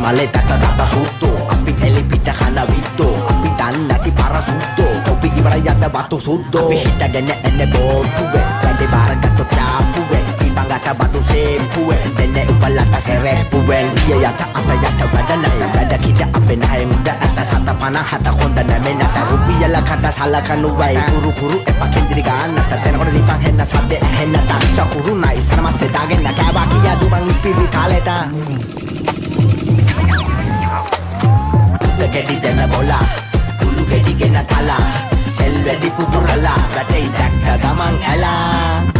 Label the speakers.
Speaker 1: මලේ තට තට සුද්දෝ. අපි එලි පිට කන විද්දෝ. අපි දන්නේ නැති පර සුද්දෝ. කොපි ඉවරයි අද වතු සුද්දෝ. අපි හිටගෙන එන්නේ බෝට්ටුවේ. වැඩි බාර ගත්ත චාපුවේ. ඉබංගට බඩු සේම්පුවේ. දෙන්නේ උඹලට සෙරෙප්පුවෙන්. ගිය යට අත යට වැඩ නැත. වැඩ කිට අපේ නහය මුඩ ඇත. සත පන හත හොඳ නැමේ නැත. රුපියල කට සලකනු වෙයි. කුරු කුරු එපා කෙන්දිරි ගන්නට. දෙනකොට දීපන් හෙන්න සද්දේ ඇහෙන්නට. සකුරු නයි සරමස්සේ දාගෙන කෑවා කියා දුමන් ඉස්පිරිතාලෙට. ගෙඩි දෙන බොලා කුළු ගෙඩි ගෙන තලා. සෙල් වෙඩි පුපුරලා වැටෙයි දැක්ක ගමන් ඇලා.